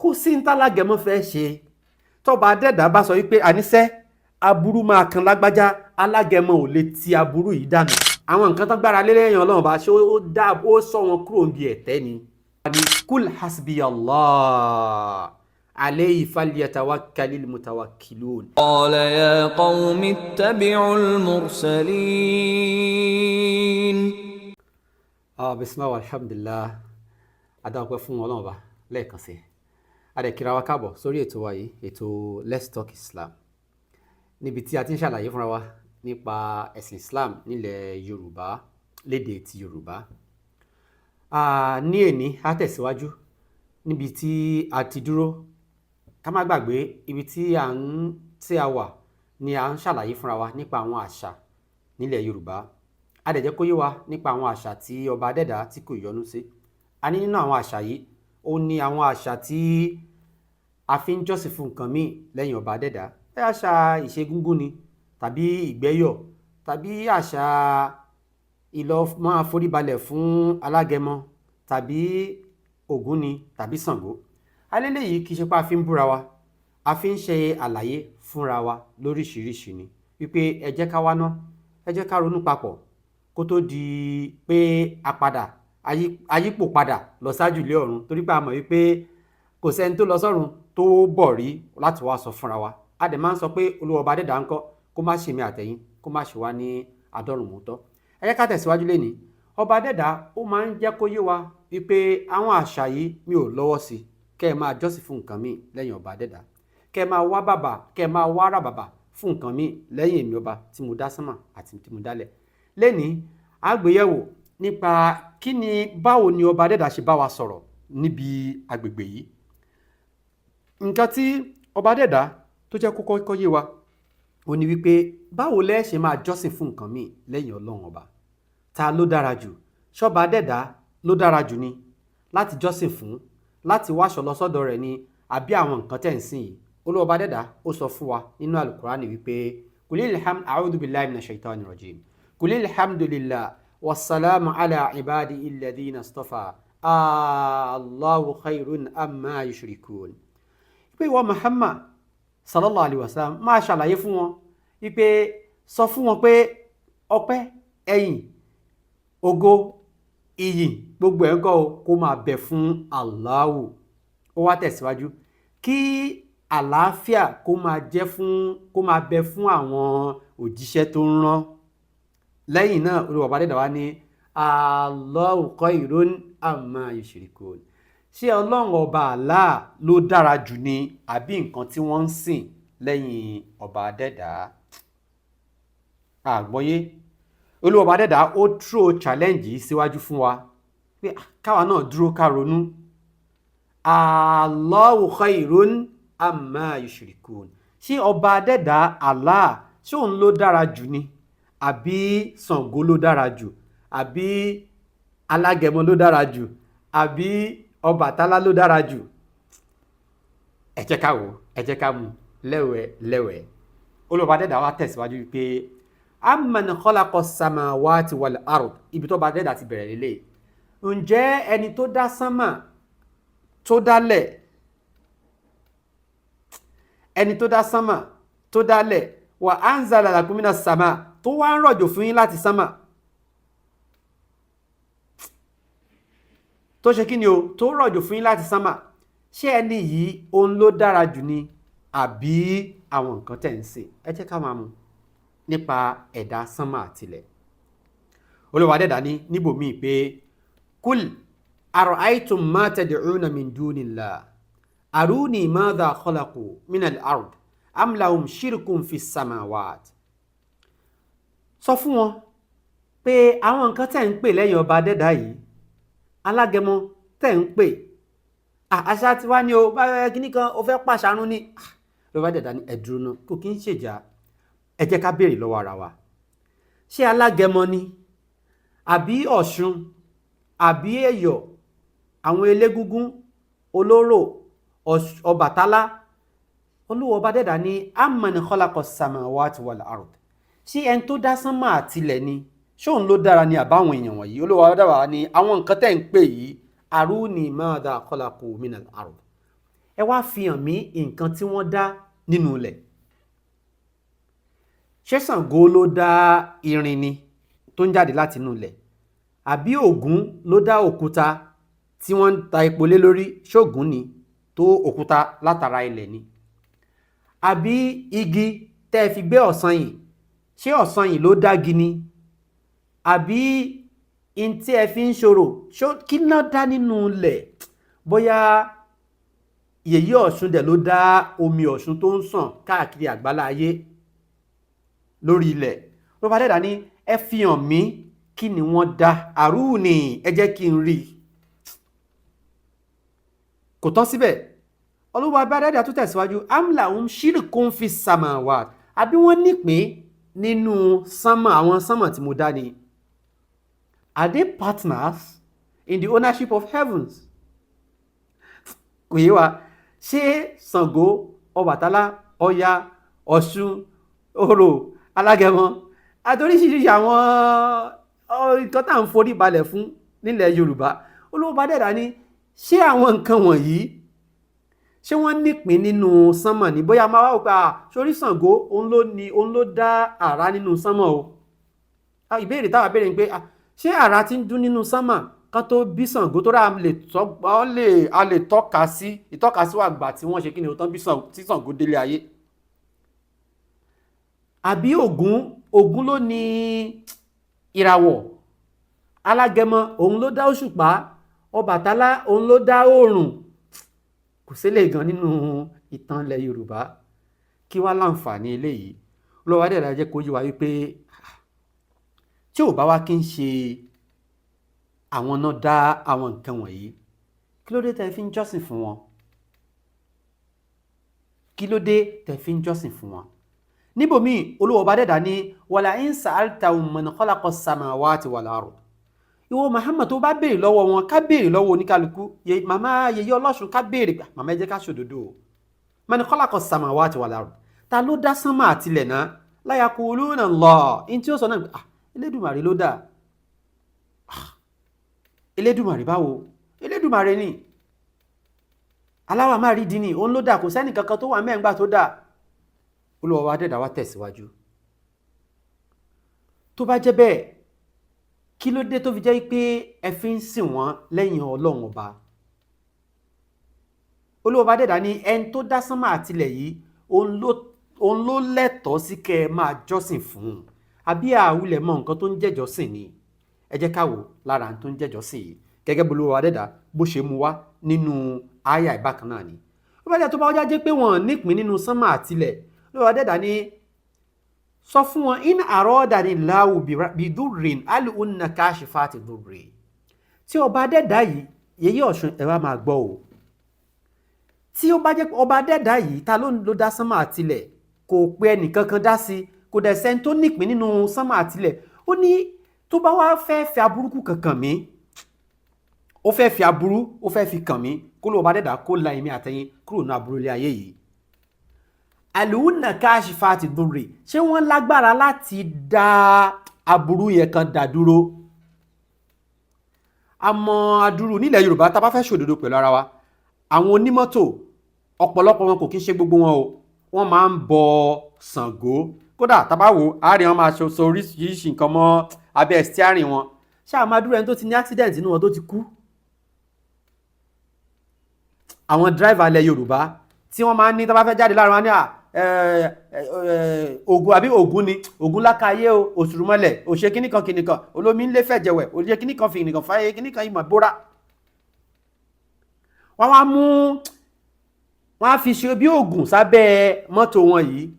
Kò sí ní tálágẹmọ fẹ́ ṣe. Tọ́ba adẹ́dàá bá sọ wípé àníṣẹ́ aburú máa kan lágbájá, alágẹmọ ò lè ti aburú yìí dànù. Àwọn nǹkan tó gbára lé lẹ́yìn Ọlọ́run bá ṣe, ó dá ó sọ wọn kúrò níbi ẹ̀tẹ́ ni. Kul hasbiyallah alayhi falyatawakkalil mutawakkilun. قال يا قوم اتبعوا المرسلين. Bisimilah, alhamdulilah, adáwọ̀pẹ́ fún Ọlọ́run Ọba lẹ́ẹ̀kan sí. Adẹ̀kíra wa káàbọ̀ sórí ètò wa yìí, ètò Let's Talk Islam, níbi tí a ti ń ṣàlàyé fúnra wa nípa ẹ̀sìn Islam nílẹ̀ Yorùbá, lédè ti Yorùbá. Ní èní, a tẹ̀síwájú níbi tí a ti dúró. Ká má gbàgbé ibi tí a ń tí a wà ni à ń ṣàlàyé fúnra wa nípa àwọn àṣà nílẹ̀ Yorùbá. A dẹ̀ jẹ́ kó yé wa nípa àwọn àṣà tí ọba adẹ́dá tí kò yọ́nú sí. A ní nínú àwọn àṣà yìí, ó ní àwọn àṣà tí a fi ń jọ́sìn fún nǹkan míì lẹ́yìn ọba adẹ́dá, bẹ́ẹ̀ àṣà ìṣegúngún ni, tàbí ìgbẹ́yọ̀, tàbí àṣà ìlọ máa foríbalẹ̀ fún alágẹmọ, tàbí Ògún ni, tàbí Ṣàngó. Alẹ́lẹ́ yìí, kì í ṣe pé a fi ń búra wa, a fi ń ṣe àlàyé fúnra wa lóríṣiríṣi ni, wípé ẹ jẹ́ ká wá ná, ẹ jẹ́ ká ronú papọ̀ kó tó di pé a padà ayípò padà lọ sáájú ilé ọ̀run, torí pé a mọ̀ wípé kò sẹ́ni tó lọ sọ́run tó bọ̀ rí láti wá sọ fúnra wa. A dẹ̀ máa ń sọ pé Olúwa ọba adẹ́dàá ńkọ́, kó má ṣe mi àtẹ̀yìn, kó má ṣe wá ní adọ́rùnmọ́tọ́. Ẹ jẹ́ ká tẹ̀síwájú lénìí. Ọba adẹ́dàá, ó máa ń jẹ́ kó yé wa wípé àwọn àṣà yìí, mi ò lọ́wọ́ sí kẹ́ ẹ máa jọ́sìn fún nǹkan míì lẹ́yìn ọba adẹ́dàá, kẹ́ ẹ máa wá bàbà, kẹ́ ẹ máa wá rà bàbà fún nǹkan míì lẹ́yìn èmi ọba tí mo dá sánmà àti tí mo dálẹ̀. Lénìí, a gbéyẹ̀wò nípa kí ni, báwo ni ọba adẹ́dàá ṣe bá wa sọ̀rọ̀ níbi agbègbè yìí. Nǹkan tí ọba adẹ́dàá tó jẹ́ kó kọ́kọ́ yé wa ó ní wípé, báwo lẹ́ ṣe máa jọ́sìn fún nǹkan míì lẹ́yìn Ọlọ́run ọba? Ta ló dára jù? Ṣọba adẹ́dàá ló dára jù ni láti jọ́sìn fún, láti wáṣọ lọ sọ́dọ̀ rẹ̀ ni, àbí àwọn nǹkan tẹ̀ ń sìn yìí? Olúwa ọba adẹ́dàá, ó sọ fún wa nínú Alukurani wípé kulil ham, a'udhu billahi minash shaitani rajim, kulil hamdulillah wasalaamu ala ibadi alladhina istafa Allahu khairun amma yushrikun. Pé ìwọ Muhammad sallallahu alayhi wa sallam, máa ṣàlàyé fún wọn wípé, sọ fún wọn pé ọpẹ́, ẹ̀yìn, ògo, iyì, gbogbo ẹ̀ ń kọ́ o, kó máa bẹ fún Allahu. Ó wá tẹ̀síwájú, kí àlàáfíà kó máa jẹ́ fún, kó máa bẹ fún àwọn òjíṣẹ́ tó ń rán. Lẹ́yìn náà, Olúwa ọba dẹ́dàá wá ní Allahu khairun amma yushrikun. Ṣé Ọlọ́run ọba Allah ló dára jù ni, àbí nǹkan tí wọ́n ń sìn lẹ́yìn ọba dẹ́dàá? Àgbọ́yé Olúwa ọba dẹ́dàá, ó throw challenge yìí síwájú fún wa pé káwa náà dúró, ká ronú. Allahu khairun amma yushrikun. Ṣé ọba dẹ́dàá Allah, ṣé òun ló dára jù ni, àbí Ṣàngó ló dára jù, àbí alágẹmọ ló dára jù, àbí Ọbàtálá ló dára jù? Ẹ jẹ́ ká wò, ẹ jẹ́ ká mú lẹ́wẹ̀ẹ́ lẹ́wẹ̀ẹ́. Olúwa ọba dẹ́dàá wa tẹ̀síwájú wípé amman khalaqa samawati wal ard. Ibi tó ọba dẹ́dàá ti bẹ̀rẹ̀ lélẹ̀, ǹjẹ́ ẹni tó dá sánmà, tó dálẹ̀, ẹni tó dá sánmà, tó dálẹ̀, wa anzala lakum minas sama, tó wá ń rọ̀jò fún yín láti sánmà, tó ṣe kí ni o, tó rọ̀jò fún yín láti sánmà, ṣé ẹni yìí, òun ló dára jù ni, àbí àwọn nǹkan tẹ̀ ń sìn? Ẹ jẹ́ ká máa mú nípa ẹ̀dá sánmà àtilẹ̀. Olúwa dẹ̀dá ní níbòmíì pé kul ara'aytum ma tad'una min dunillah aruni madha khalaqu min al-ard am lahum shirkun fi samawat. Sọ fún wọn pé àwọn nǹkan tẹ̀ ń pè lẹ́yìn ọba dẹ́dá yìí, alágẹmọ tẹ̀ ń pè, àṣà tiwa ni o, bá kíní kan o fẹ́ pàṣàrún ni. Lọ́ba dẹ̀dá ní ẹ̀dúró náà, kò kí ń ṣèjà. Ẹ jẹ́ ká béèrè lọ́wọ́ ara wa, ṣé alágẹmọ ni, àbí Ọ̀ṣun, àbí Ẹ̀yọ̀, àwọn elégúngún, olóró, Ọbàtálá? Olúwa ọba dẹ́dà ní amman khalaqa samawati wal ard. Ṣé ẹni tó dá sánmà àtilẹ̀ ni, ṣé òun ló dára ni, àbáwọn èèyàn wọ̀nyí? Olúwa ọba dẹ́dà ní àwọn nǹkan tẹ́ ń pè yìí, aruni madha khalaqu minal ard. Ẹ Ẹ wá fi hàn mí nǹkan tí wọ́n dá nínú ilẹ̀. Ṣé Ṣàngó ló dá irin ni tó ń jáde láti inú ilẹ̀? Àbí Ògún ló dá òkúta tí wọ́n ń ta epo lé lórí? Ṣógún ni tó òkúta látara ilẹ̀ ni? Àbí igi tẹ́ ẹ fi gbé ọ̀sán yìí, ṣé ọ̀sán yìí ló dági ni? Àbí in tí ẹ fi ń ṣòro, kí ná dá nínú ilẹ̀? Bóyá Yèyé Ọ̀ṣun dẹ̀ ló dá omi Ọ̀ṣun tó ń sàn káàkiri àgbálá ayé lórí ilẹ̀. Ló bá dẹ̀dá ní ẹ fi hàn mí kí ni wọ́n dá, àrùn ni ẹ jẹ́ kí n rí i. Kò tán síbẹ̀, Olúwa bá dẹ̀dá tó tẹ̀síwájú, amlahum shirkun fi samawat, àbí wọ́n nípín nínú sánmà, àwọn sánmà tí mo dá ni? Are they partners in the ownership of heavens? Kò yé wa. Ṣé Ṣàngó, Ọbàtálá, Ọya, Ọ̀ṣun, Orò, Alágẹmọ àti oríṣiríṣi àwọn nǹkan tá à ń forí balẹ̀ fún nílẹ̀ Yorùbá, Olúwa bá dẹ̀dá ní ṣé àwọn nǹkan wọ̀nyí, ṣé wọ́n nípín nínú sánmà ní? Bóyá máa wá wò pé sórí Ṣàngó òun ló ní, òun ló dá àrá nínú sánmà o. Ìbéèrè táwa béèrè ni pé ṣé àrá ti ń dún nínú sánmà kan tó bí Ṣàngó? Tó rà a lè tọ́ka sí ìtọ́ka sí àgbà tí wọ́n ṣe kí ni o tán bí tí Ṣàngó délé ayé. Àbí Ògún, Ògún ló ní ìràwọ̀, Alágẹmọ òun ló dá òṣùpá, Ọbàtálá òun ló dá oòrùn. Kò sílẹ̀ gan nínú ìtàn ilẹ̀ Yorùbá. Kí wá láǹfààní eléyìí? Olúwa dẹ̀ jẹ́ kó yé wa wípé tí ò bá wá kí ń ṣe àwọn náà dá àwọn nǹkan wọ̀nyí, kí ló dé tẹ́ fi ń jọ́sìn fún wọn? Kí ló dé tẹ́ fi ń jọ́sìn fún wọn? Níbòmíì, Olúwa ọba dẹ̀dá ní wala in sa'altahum man khalaqa as-samawati wal ard. Ìwọ Muhammad, tó bá béèrè lọ́wọ́ wọn, ká béèrè lọ́wọ́ oníkálukú, màmá Yèyé Ọlọ́ṣun, ká béèrè, màmá ẹ jẹ́ ká ṣòdodo o, man khalaqa as-samawati wal ard, ta ló dá sánmà àtilẹ̀ náà? La yaquluna Allah. In tí ó sọ náà, Elédùmarè ló dá. Elédùmarè báwo? Elédùmarè ni aláwa máa rí di ni, òun ló dá, kò sẹ́ni kankan tó wà mẹ́ngbà tó dá. Olúwa wa dẹ̀dá wa tẹ̀síwájú. Tó bá jẹ́ bẹ́ẹ̀, kí ló dé tó fi jẹ́ pé ẹ fi ń sìn wọ́n lẹ́yìn Ọlọ́run ọba? Olúwa wa dẹ̀dá ní ẹni tó dá sánmà àtilẹ̀ yìí, òun ló lẹ́tọ̀ọ́ sí kẹ́ ẹ máa jọ́sìn fún un. Àbí àwùlẹ̀ mọ nǹkan tó ń jẹ́jọ́sìn ni? Ẹ jẹ́ ká wò lára tó ń jẹ́jọ́sìn yìí gẹ́gẹ́ bí Olúwa wa dẹ̀dá bó ṣe mú wá nínú àyà ìbákan náà ni. Ó bá jẹ́ tó bá wá jẹ́ pé wọ́n nípìn nínú sánmà àtilẹ̀, Olúwa wa dẹ̀dá ní sọ fún wọn, in àrọ́dà ni láwù bidurrin alùhùnà kashifati durri. Tí ọba dẹ́dá yìí, Yèyé Ọ̀ṣun, ẹ wá máa gbọ́ o, tí ó bá jẹ́ ọba dẹ́dá yìí, ta ló ń dá sánmà àtilẹ̀, kò pe ẹnìkankan dá sí, kò dẹ̀ sẹ́ni tó nípìn nínú sánmà àtilẹ̀, ó ní tó bá wá fẹ́ fi aburúkú kankan mí, ó fẹ́ fi aburú, ó fẹ́ fi kàn mí, kó ló ọba dẹ́dá kó la èmi àtẹ̀yìn kúrò ní aburú ilé ayé yìí, àlùhùnà kashifati durri, ṣé wọ́n lágbára láti dá aburú yẹn kan dá dúró? Àmọ́ adúrú nílẹ̀ Yorùbá, tá a bá fẹ́ ṣòdodo pẹ̀lú ara wa, àwọn onímọ́tò, ọ̀pọ̀lọpọ̀ wọn, kò kí ń ṣe gbogbo wọn o, wọ́n máa ń bọ Ṣàngó. Kódà tá a bá wò àárín wọn, máa so oríṣiríṣi nǹkan mọ́ abẹ́ steering wọn. Ṣé àwọn adúrú ẹni tó ti ní accident nínú wọn tó ti kú? Àwọn driver ilẹ̀ Yorùbá tí wọ́n máa ń ní tó bá fẹ́ jáde láàrin wọn ní Ògún, àbí Ògún ni, Ògún lákàáyé o, òṣùrùmọlẹ̀ òṣè kíníkan kíníkan, olómi ńlẹ́ fẹ̀jẹ̀wẹ̀, òṣè kíníkan fìníkan fàyè kíníkan ìmọ̀ bóra. Wọ́n wá mú, wọ́n á fi ṣe bí Ògùn sábẹ́ mọ́tò wọn yìí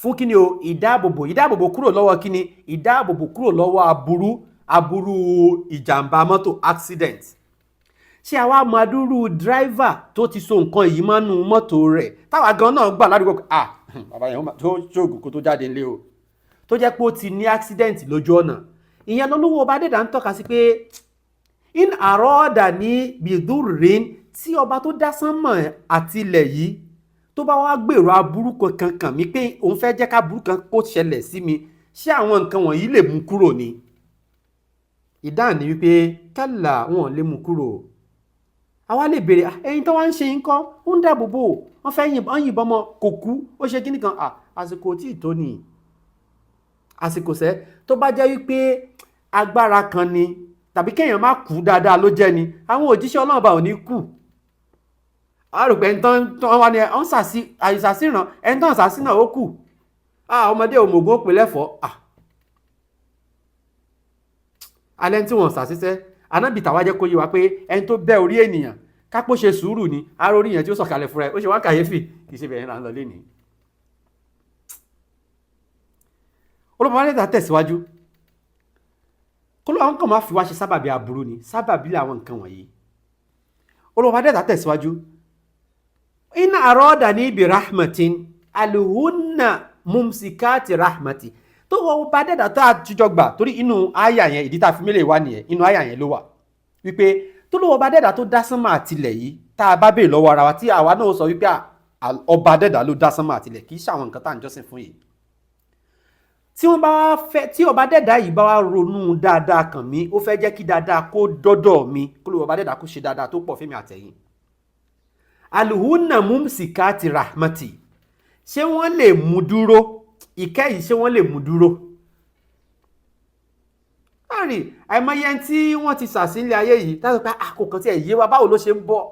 fún kíni o? Ìdáàbòbò, ìdáàbòbò kúrò lọ́wọ́ kíni? Ìdáàbòbò kúrò lọ́wọ́ aburú, aburú ìjàmbá mọ́tò, accident. Ṣé àwa mọ adúrú driver tó ti so nǹkan yìí mọ́nú mọ́tò rẹ̀, táwa gan náà gbà ládùúgbò pé ah, bàbá yẹn tó ṣoògùn kó tó jáde nílé o, tó jẹ́ pé ó ti ní accident lójú ọ̀nà? Ìyẹn lọ́lọ́wọ́ ọba dẹ̀dà ń tọ́ka sí pé in àrọ́ọ̀dà ní bìdúrín, tí ọba tó dá sánmọ̀ àti ilẹ̀ yìí tó bá wá gbèrò aburú kankan kàn mí, pé òun fẹ́ jẹ́ ká aburú kan kó ṣẹlẹ̀ sí mi, ṣé àwọn nǹkan wọ̀nyí lè mú kúrò ni? Ìdáhùn ni wípé kálà, wọn lè mú kúrò. Àwa lè béèrè, "Ah, ẹyin tó wá ń ṣe yín kọ́, ó ń dáàbò bò ó, wọ́n fẹ́ yìnbọn mọ́, kò kú, ó ṣe kíní kan." Ah, àsìkò tí ì tó nìyí. Àsìkò sẹ́ tó bá jẹ́ wípé agbára kan ni tàbí kéèyàn má kú dáadáa ló jẹ́ ni, àwọn òjíṣẹ́ Ọlọ́run bá ò ní kú. A rò pé ẹni tán wá ní ẹ̀ ń sàsí àìsàsíran, ẹni tán sàsí náà ó kù. Ah, ọmọdé òmùgún ó pè lẹ́fọ̀ọ́. Ah, alẹ́ tí wọ́n sàṣiṣẹ́ anábì tàwa jẹ́ kó yé wa pé ẹni tó bẹ́ orí ènìyàn kápó ṣe sùúrù ni aró orí yẹn tí ó sọ̀kalẹ̀ fúnra ẹ̀, ó ṣe wá kàyéfì. Kì í ṣe bẹ̀rẹ̀ là ń lọ lénìí. Olùbọ̀wá lẹ́tà tẹ̀síwájú kó ló àwọn kan máa fi wá ṣe sábàbí aburú ni, sábàbí làwọn nǹkan wọ̀nyí. Olùbọ̀wá lẹ́tà tẹ̀síwájú, iná àrọ́ọ̀dà ní ibi rahmatin alihunna mumsikati rahmati. Tó wọ́n bá dẹ́dà tó àtijọ́ gbà, torí inú àyà yẹn, ìdí tá a fi mílẹ̀ wá nìyẹn, inú àyà yẹn ló wà wípé tó lówó bá dẹ́dà tó dá sánmà àtilẹ̀ yìí, tá a bá béèrè lọ́wọ́ ara wa, tí àwa náà sọ wípé ọba dẹ́dà ló dá sánmà àtilẹ̀, kì í ṣàwọn nǹkan tá à ń jọ́sìn fún yìí. Tí wọ́n bá wá fẹ́, tí ọba dẹ́dà yìí bá wá ronú dáadáa kàn mí, ó fẹ́ jẹ́ kí dáadáa kó dọ́dọ̀ mi, kó lówó ọba dẹ́dà kó ṣe dáadáa tó pọ̀ fẹ́mi àtẹ̀yìn. Alihunna mumsikati rahmati, ṣé wọ́n lè mú dúró ìkẹ́ yìí? Ṣé wọ́n lè mú dúró? Láàrin àìmọye ẹni tí wọ́n ti sàsílẹ̀ ayé yìí, táwọn pé àkókò tí ẹ̀ yé wa, báwo ló ṣe ń bọ̀?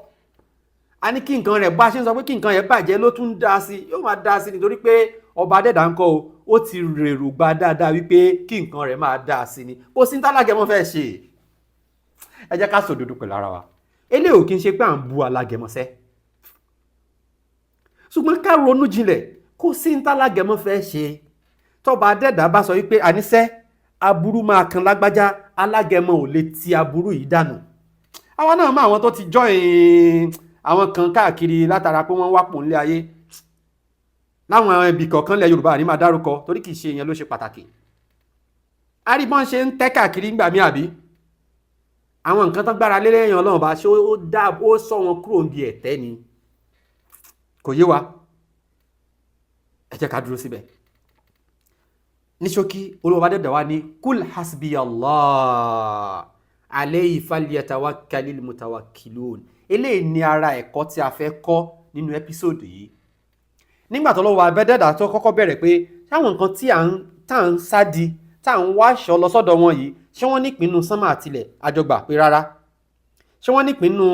A ní kí nǹkan rẹ̀ bá ṣe ń sọ pé kí nǹkan rẹ̀ bàjẹ́ ló tún ń dá sí, yóò máa dá sí nítorí pé ọba adẹ́dà ń kọ́ o, ó ti rèrò gba dáadáa wípé kí nǹkan rẹ̀ máa dá sí ni. Kò sí ní tálágẹmọ fẹ́ ṣe. Ẹ jẹ́ ká sòdodo pẹ̀lú ara wa. Eléyìí ò kí ń ṣe pé à ń bu alágẹmọsẹ́, ṣùgbọ́n ká ronú jinlẹ̀, kó sí ní tálágẹmọ fẹ́ ṣe. Tọba adẹ́dà bá sọ wípé àníṣẹ́ aburú máa kan lágbájá, alágẹmọ ò lè ti aburú yìí dànù. Àwa náà mọ àwọn tó ti join àwọn kan káàkiri látara pé wọ́n wá pò nílé ayé láwọn ibì kọ̀ọ̀kan lẹ̀ Yorùbá, ní máa dárúkọ torí kì í ṣe ìyẹn ló ṣe pàtàkì. Àríbọ́n ṣe ń tẹ́ káàkiri ńgbà mí, àbí àwọn nǹkan tó gbára lé lẹ́yìn Ọlọ́run bá ṣe ó dá ó sọ wọn kúrò níbi ẹ̀tẹ́ ni, kò yé wa. Ẹ jẹ́ ká dúró síbẹ̀. Ní ṣókí, Olúwa bá dẹ̀dẹ̀ wá ní kul hasbi Allah alayhi falyatawakkalil mutawakkilun. Eléyìí ni ara ẹ̀kọ́ tí a fẹ́ kọ́ nínú ẹ́písòdù yìí. Nígbà tó lọ́wọ́ abẹ́dẹ́dà tó kọ́kọ́ bẹ̀rẹ̀ pé táwọn nǹkan tí à ń sádi, tá à ń wá aṣọ lọ sọ́dọ̀ wọn yìí, ṣé wọ́n nípinnu sánmà àtilẹ̀? Àjọgbà pé rárá. Ṣé wọ́n nípinnu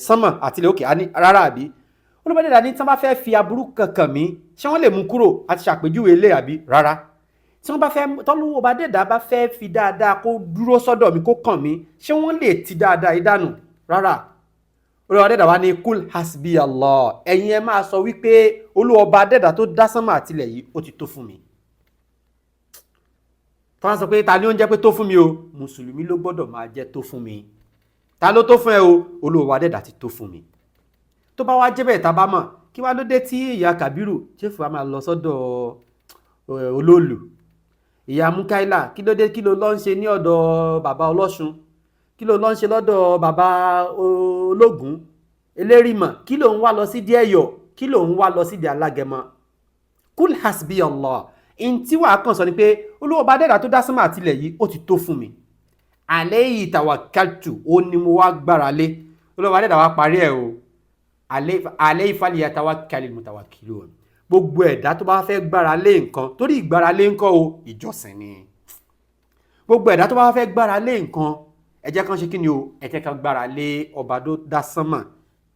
sánmà àtilẹ̀? Òkè rárá. Àbí Olúwa ní tí wọ́n bá fẹ́ fi aburú kankan mí, ṣé wọ́n lè mú kúrò? Àti ṣàpèjúwe ilé àbí rárá. Tí wọ́n bá fẹ́, tọ́lúwọ́ bá dẹ̀dá bá fẹ́ fi dáadáa kó dúró sọ́dọ̀ mi, kó kàn mí, ṣé wọ́n lè ti dáadáa yìí dànù? Rárá. Olúwa dẹ̀dá wa ní kul hasbi Allah, ẹ̀yin ẹ máa sọ wípé Olúwa ọba dẹ̀dá tó dá sánmà àtilẹ̀ yìí, ó ti tó fún mi. Tí wọ́n sọ pé ta ni ó ń jẹ́ pé tó fún mi o, mùsùlùmí ló gbọ́dọ̀ máa jẹ́ tó fún mi. Ta ló tó fún ẹ o? Olúwa dẹ̀dá ti tó fún mi. Tó bá wá jẹ́ bẹ́ẹ̀, tá bá mọ̀ kí wá ló dé tí ìyá Kàbírù ṣé fún wa máa lọ sọ́dọ̀ olóòlù, ìyá Mukaila kí ló dé, kí ló lọ ń ṣe ní ọ̀dọ̀ bàbá ọlọ́ṣun, kí ló lọ ń ṣe lọ́dọ̀ bàbá ológun elérìmọ̀, kí ló ń wá lọ sí díẹ̀ yọ̀, kí ló ń wá lọ sí di alágẹmọ? Kul hasbi Allah, in tí wàá kàn sọ ni pé Olúwa ọba dẹ́dà tó dá sánmà àtilẹ̀ yìí, ó ti tó fún mi. Alayhi tawakkaltu, ó ní mo wá gbára lé. Olúwa ọba dẹ́dà wá parí ẹ̀ o, alayhi falyatawakkalil mutawakkilun. Gbogbo ẹ̀dá tó bá fẹ́ gbára lé nǹkan, torí ìgbára lé nǹkan o, ìjọsìn ni. Gbogbo ẹ̀dá tó bá fẹ́ gbára lé nǹkan, ẹ jẹ́ kán ṣe kí ni o, ẹ jẹ́ kán gbára lé ọba tó dá sánmà,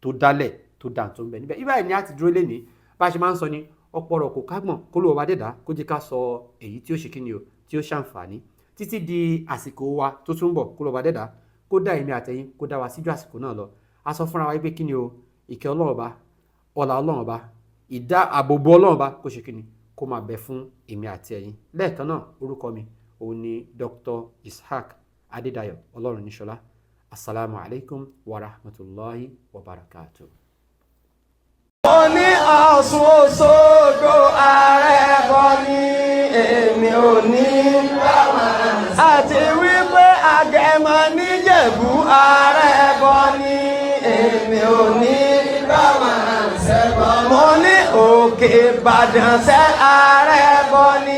tó dálẹ̀, tó dà tó ń bẹ níbẹ̀. Ibà ni a ti dúró lénìí. Bá a ṣe máa ń sọ ni, ọ̀pọ̀ ọ̀rọ̀ kò kágbọ̀n, kó ló ọba dẹ̀dá kó jẹ́ ká sọ èyí tí ó ṣe kí ni o, tí ó ṣàǹfààní títí di àsìkò wa tó tún bọ̀. Kó ló ọba dẹ̀dá kó dá èmi àtẹ̀yin, kó dá wa síjú àsìkò náà lọ. A sọ fúnra wa pé kí ni o, ìkẹ́ Ọlọ́run ọba, ọlá Ọlọ́run ọba, ìdá àbòbò Ọlọ́run ọba kó ṣe kí ni, kó máa bẹ fún èmi àti ẹ̀yin. Lẹ́ẹ̀kan náà, orúkọ mi òun ni Dr. Ishaq Adédayọ̀ Ọlọ́runníṣọlá. Assalamu alaikum wa rahmatulahi wa barakatuh. Mo ní Ọ̀ṣun Òṣogbo ààrẹ bọ́ ní èmi ò ní. Àti wípé Agẹmọ níjẹ̀bú ààrẹ bọ́ ní èmi ò ní. Mo ní Òkè Ìbàdàn sẹ́ ààrẹ bọ́ ní.